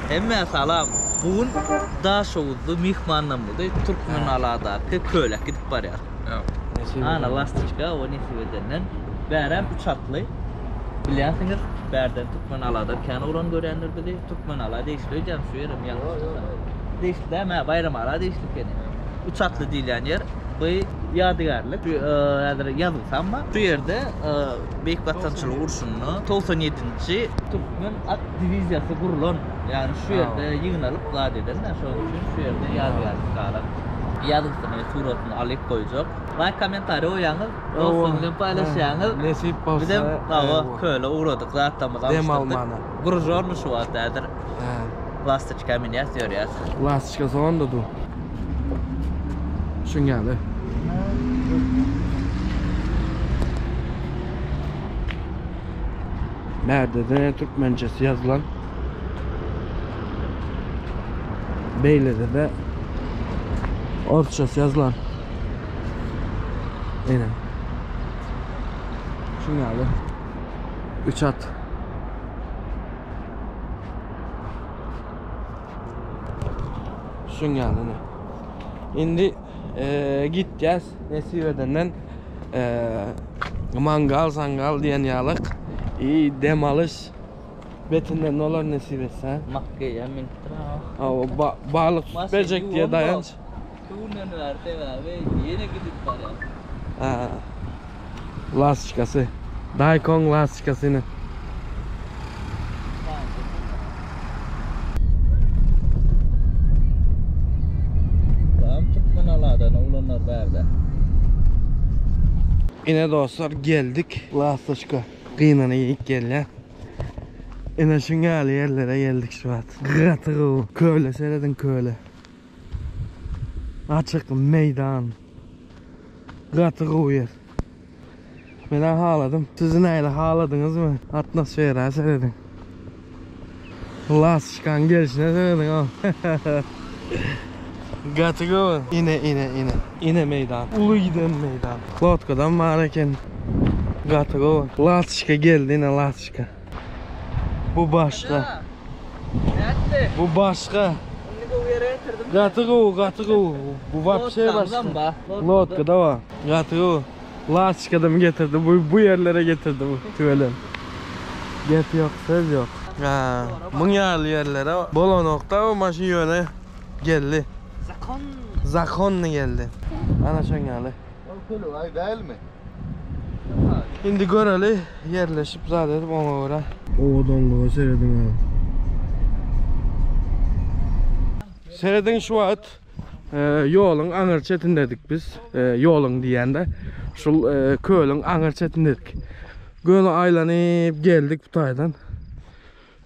Hemmä salam. Bu gün Daşoguzda myhmanlarymyzy Türkmenaladaky köle gidip barýar. Ana lastoçka o nesip edenden. Bärem üç atly. Bilýänsiňiz, bärden Türkmenaladan kän oglan görýändir bizi. Türkmenala degişli öýdýän şu ýerem ýalňyşmasam. Degişli dämi? Hä, Baýramala degişli ekeni. Üç atly diýilýän ýer. Bu ýadygärlik. Şu häzir ýazgysam bar. Şu ýerde Beýik Watançylyk urşunda 97-nji Türkmen at diwiziýasy gurlan. Ýagny şu ýerde ýygnalyp zat eden-de, şonuň üçin şu ýerde ýadygärlik galan. Ýazgysyny, suratyny alyp goýjak. Laýk kommentariý goýaňyz, dostlaryňyz bilen paýlaşýaňyz. Nesip bolsa. Bizem hawa köle ugradyk, zatlarymyzy Dem alyşdyrdyk. almana. Gružorny şu wagt häzir. Lastoçka münýäs ýörýäs. Lastoçka sonda du. Şuň ýaly. Bärde-de türkmençesi ýazylan. Beýlede-de orsçasy ýazylan. Ine. Şuň ýaly. Üç at. Şuň ýaly ine. Indi e, gitýäs nesip edenden e, mangal sangal diýen ýalyk i dem alyş betinden olar nesip etse. Makgeýä minipdir ha. Hawa, ba, balyk tutup berjek diýe daýanç. Günden bäri sebäbi ýene gidip barýar. Ha. Lastoçkasy. Daýkoň lastoçkasy ine. Tam Türkmen aladan oglanlar bärde. Ine dostlar geldik. Lastoçka gynany iýip gelýär. Ine şuň ýaly ýerlere geldik şu wagt. Gaty gowy. Köle serediň köle. Açyk meýdan. Gaty gowy ýer. Men-ä haladym. Siz nähili haladyňyzmy? Atmosfera serediň. Lastoçkanyň gelşine serediň o. Gaty gowy. Ine ine ine. Ine meýdan. Uly giden meýdan. Lodkadam bar eken. Gaty gowy. Lastoçka geldi ine lastoçka. Bu başga. Nätdi? Bu başga. Indi gowy ýere getirdim. Gaty gowy, gaty gowy. Bu wapşe başga. Lodka da bar. Gaty gowy. Lastoçkadam getirdi. Bu bu ýerlere getirdi bu tüwelem. Gep ýok, söz ýok. Ha, muň ýaly ýerlere bolanokda bu maşyn ýöne geldi. Zakon. Zakonny geldi. Ana şoň ýaly. Ol kölegaý dälmi? Indi göreli ýerleşip zat edip oňa görä. Owadanlyga serediň ha. Serediň şu wagt e, ýoluň aňyr çetindedik biz. E, ýoluň diýende şul e, kölüň aňyr çetindedik. Göni aýlanyp geldik bu taýdan.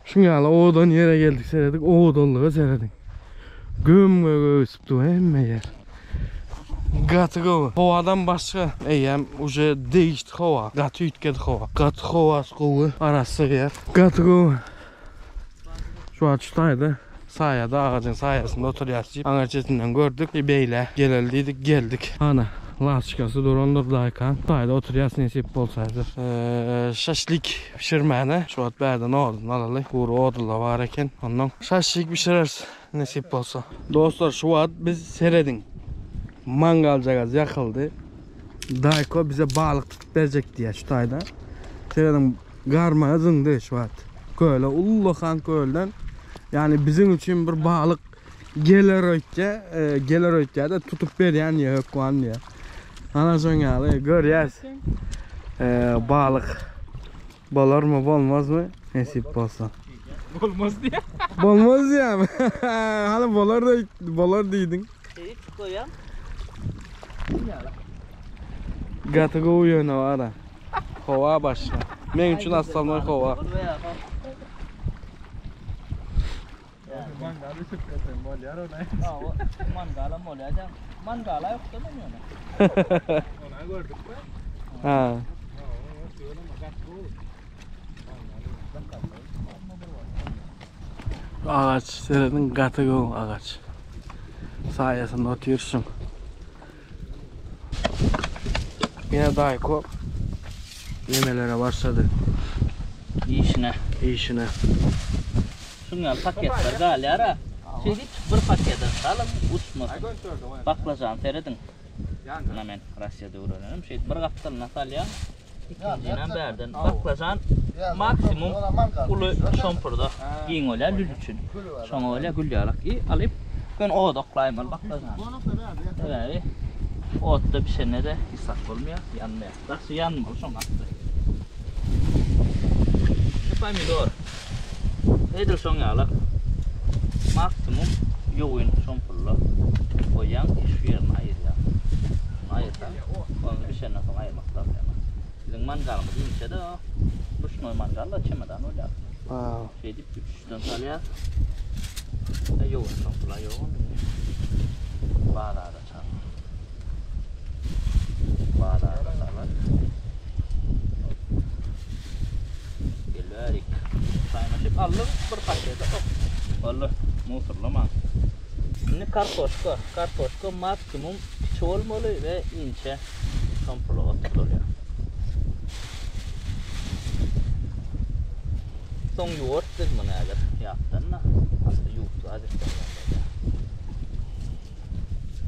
Şuň ýaly owadan ýere geldik seredik, owadanlyga serediň. Göm-gök öwsüp dur hemme ýer. Gaty gowy. Howadan başga eýýäm uje degişdi howa. Gaty üýtgedi howa. Gaty howasy gowy, arassa ýer. Gaty gowy. Şu wagt şu taýda saýada agajyň saýasynda oturýas diýip, aňyr çetinden gördük. E, beýle geleli diýdik, geldik. Ana, laçkasy durandyr daýkan. Taýda oturýas nesip bolsa häzir. Eee, şaşlik bişirmäne şu wagt bärden odun alaly. Gury odunlar bar eken. Ondan şaşlik bişireris nesip bolsa. Dostlar şu wagt biz serediň. Mangaljagaz ýakyldy. Daýko bize balyk tutup berjek diýýär şu taýda. Serediň garmaga zyňdy şu wagt. Köle ullakan kölden ýagny biziň üçin bir balyk geler öýtýä, e, geler öýtýä de tutup berýän diýýär hökman diýýär. Ana şoň ýaly görýäs. E, balyk bolarmy bolmazmy nesip bolsa. Bolmaz diýýär. Bolmaz diýýärmi? Hany bolar da bolar diýdiň. Hiç goýam. Gaty gowy ýöne bara. Howa başga. Meň üçin aslanlar howa. Mangal bişirip berseň bolýar ona. Mangalam bolýar da. Mangala ýokda men ýöne. Ona gördük be. Ha. Agaç serediň gaty gowy agaç. Saýasynda otyrsyň. Ýene Daýko ýemelere başlady. Işine. Işine. Şuň ýaly paketler galýar-a. Şeýdip bir pakete salyň, uçmasyn. Baklažan serediň. Muna men Russiýada öwrenenim. Şeýdip bir gapdalyna salýaň. Ikinjinem bärden. Baklažan maksimum uly şompurda giň bolýar lül üçin. Şoňa bolýar gül ýalak. I alyp göni oda oklaýmaly baklažany. Sebäbi otda bişende-de hiç zat bolmaýar, ýanmaýar. Daşy ýanmaly şoň asly. Şu pomidor. Edil şoň ýalak. Maksimum ýogyn şompulla goýýaň, şu ýerini aýyrýaň. Şuny aýyrsaň, ony bişenden soň aýyrmak problema. Biziň mangalymyz inçe-de o. Ruşnoý mangal-da çemodan bolýar. Şeýdip üç-üçden salýas. Ýogyn şompulla ýogyn. Bazarda çal. Bazarda salar. Gelirik. Çaýmaşyp aldyk bir paketi. Hop. Boldy. Musurlama. Indi kartoşka. Kartoşka maksimum kiçi bolmaly we inçe şompula oturdylýar. Soň ýuwarys biz muny häzir ýapdan-da. Asly ýuwup zat etseň bolýar.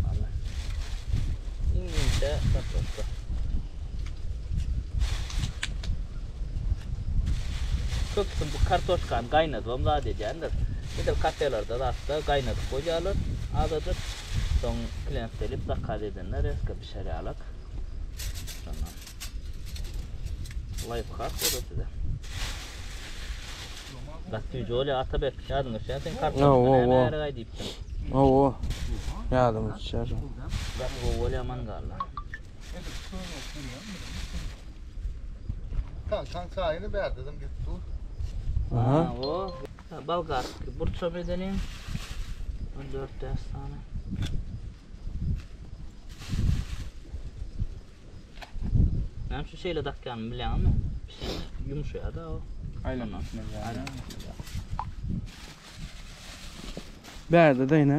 Ana. Iň inçe kartoşka. Köpüsi bu kartoşkany gaýnadybam zat edýändir. Edil kafelerde zatda gaýnadyp goýýarlar azajyk. Soň klient gelip zakaz edende rezko bişer ýalak. Şondan. Laýfhak bu-da size. Gaty süýji bolýar Atabek. Ýadyňa düşýär sen kartoşka näme ýaly diýipdiň. Hawa. Ýadyma düşýär. Gaty gowy bolýar mangalda. Kankan çaýyny ber dedim git dur. Aha. O bolgarskiý burçam edeliň. 14 däş sany. Näme üçin şeýle dakýanymy bilýäňmi? Pişende ýumşaýar-da o. Aýlanmak. Bärde-de ýene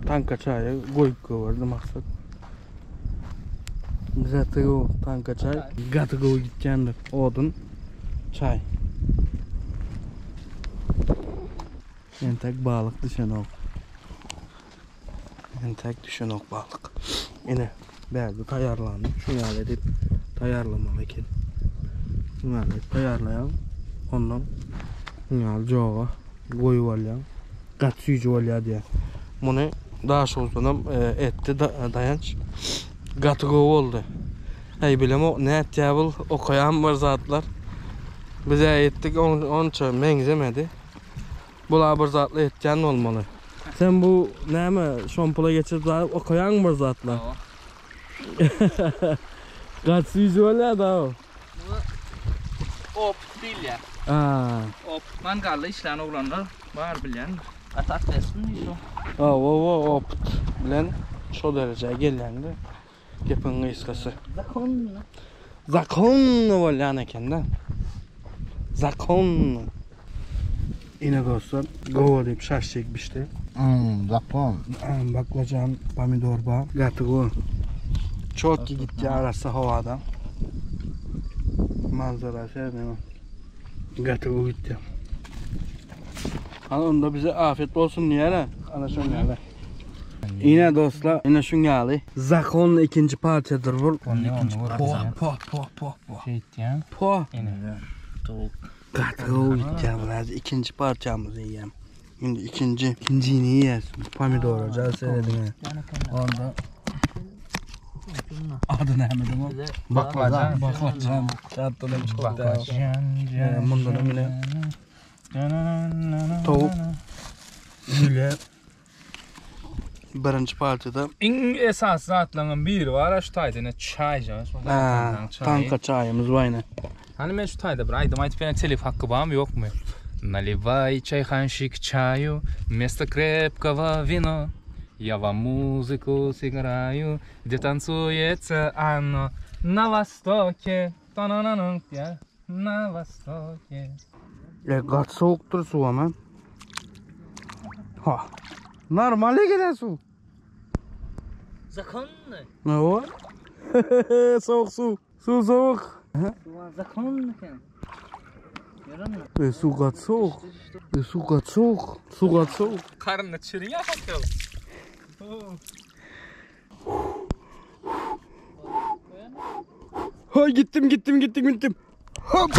tanka çaýy goýup goýberdi maksat. Gaty gowy tanka çaý. Gaty gowy gitýändir odun çaý. Entek balyk düşenok. Entek düşenok balyk. Ine bärde taýýarlandy. Şu ýaly edip taýýarlamaly eken. Şu ýaly edip taýýarlaýaň. Ondan şu ýaly joga goýup alýaň. Gaty süýji bolýar diýýär. Muny Daşoguzdanam etdi Daýanç. Gaty gowy boldy. Äý bilemok nätýär bul okaýan bir zatlar. Biz-ä etdik onça meňzemedi. Bula bir zatlar etýän bolmaly. Sen bu näme şompula geçirip zat okaýaň bir zatlar. Gaty süýji bolýar da o. Oput diýilýär. Aa. Oput mangalla işlän oglanlar bar bilýändir. Gaty atresmi şu. Hawa hawa oput bilen şo derejä gelýäňde gepiň gysgasy. Zakonny. Zakonny bolýan ekende. Zakonny. Ine dostlar, gowa diýip şaşlyk bişdi. Hmm, zakon. Baklajan, pomidor bar. Gaty gowy. Çotki gitdi arassa howada. Manzara serediň. Gaty gowy gitdi. Ana onda bize afiyet bolsun diýere. Ana şoň ýaly. Ine dostlar, ine şuň ýaly. Zakon ikinji parçadyr bu. İkinji Po po po po po. Şeýtýän. Po. Ine. Towuk. Gaty gowy gitýär bu häzir ikinji parçamyzy iýýän. Indi ikinji, ikinjini iýýäs. Pomidora jal serediň. Onda Adı näme o? Baklajan. Baklajan. Ýatdan çykdy. Mundan hem ine towuk lüle birinji parçada Iň esasy zatlaryň biri bar şu taýda ine çaý jan. Ha, tanka çaýymyz bar ine. Hani men şu taýda bir aýdym aýdyp beren telif hakkı barmy ýokmy? Наливай чайханщик чаю вместо крепкого вино. Я вам музыку сыграю, где танцуется оно на востоке. Та-на-на-на, я на востоке. E, gaty sowukdyr suw ama. Ha. Normal gelen suw. Zakonny. Ne o? Soğuk su. Su soğuk. Zakonny eken. E, su gaty sowuk. E, su gaty sowuk. Su gaty sowuk. Karnına çirin akıyor. Ha gittim gittim gittim gittim. Hop.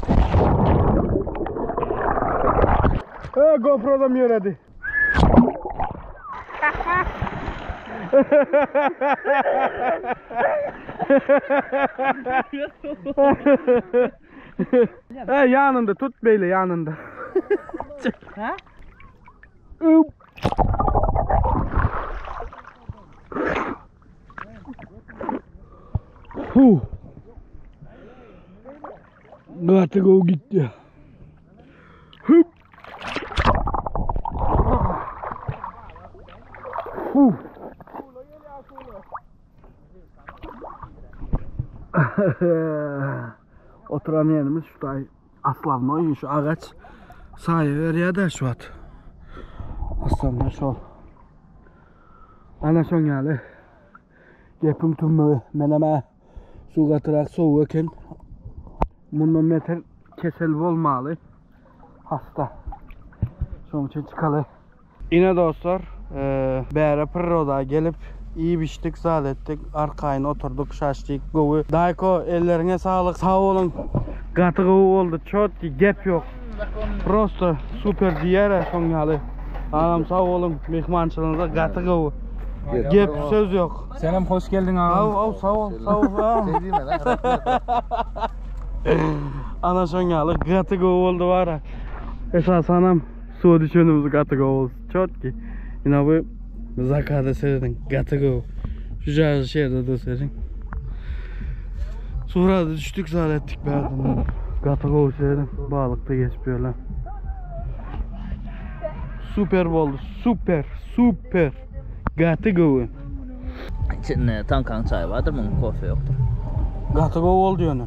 Ha GoPro'dam ýöredi. He ýanynda tut beýle ýanynda. Ha? Üp. Huh. Gaty gowy gitdi. Hüp. Huh. Oturan ýerimiz şu taý Aslavnoý şu agaç saýa berýär-de şu wagt. Aslavnoý şol. Ana şoň ýaly. Gepiň tümmegi. Menem-ä suw gatyrak sowuk eken. Mundan beter kesel bolmaly. Hasta. Şonuň üçin çykaly. Ine dostlar, bäre priroda gelip iýip içdik, zat etdik, arkaýyn oturdyk, şaşlyk gowy. Daýko elleriňe saglyk, sag boluň. Gaty gowy boldy, çotki gep ýok. Prosto super diýer-ä şoň ýaly. Agam sag boluň, myhmançylygyňyza gaty gowy. Gep söz ýok. Senem hoş geldiň agam. Aw, aw sag bol, sag bol. Ana şoň ýaly gaty gowy boldy bara. Esasanam suwa düşenimiz gaty gowy boldy. Çotki. Ina bu zakada serediň gaty gowy. Şu jaýy şeýle de serediň. Surada düşdük zat etdik bärden. Gaty gowy serediň. Balykda geçip ýörler. Super boldy. Super, super. Gaty gowy. İçinde tankan çaý bardyr, muň kofe ýokdur. Gaty gowy boldy ýöne.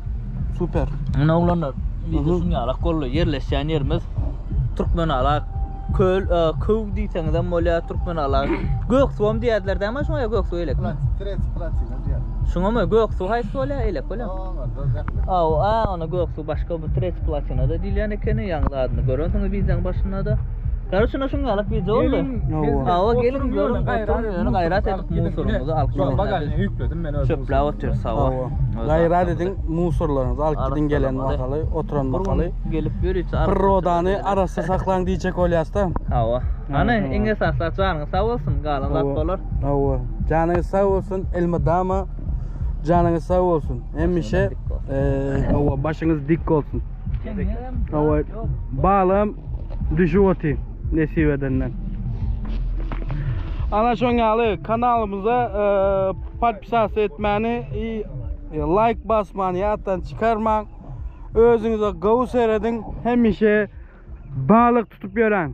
Super. Mine oglanlar, video şuň ýalak boldy. Ýerleşýän ýerimiz Türkmenala köl, e, köw diýseňizem bolýar, Türkmenala gök suwam diýerdiler dämi şuňa gök suw elek. Tret platina diýär. Şuňa gök suw haýsy bolýar, elek bolýar. Aw, a, ona gök suw başga bu tret platina da diýilýän ekeni, ýaňy adyny görensiňiz wideoň başynda da. Garoç şuna şuň ýalak video boldy. Awa geliň görüň, oturyň, ýöne gaýrat edip musuryňyzy alyp Şu bagažyny ýükledim men özüm. Çöpläp otyr sawa. Gaýrat ediň musurlaryňyzy alyp gidiň gelen mahaly, oturan mahaly. Gelip ýörite Prirodany arassa saklaň diýjek bolýasda. Hawa. Hany iň esasy janyňyz sag bolsun, galan zat bolar. Hawa. Janyňyz sag bolsun, elmydama janyňyz sag bolsun. Hemişe hawa başyňyz dik bolsun. Hawa balam düşüp otyr nesip edenden. Ana şoň ýaly kanalymyza podpisasiýa etmäni, like basmany ýatdan çykarmaň. Özüňize gowy serediň. Hemişe balyk tutup ýöräň.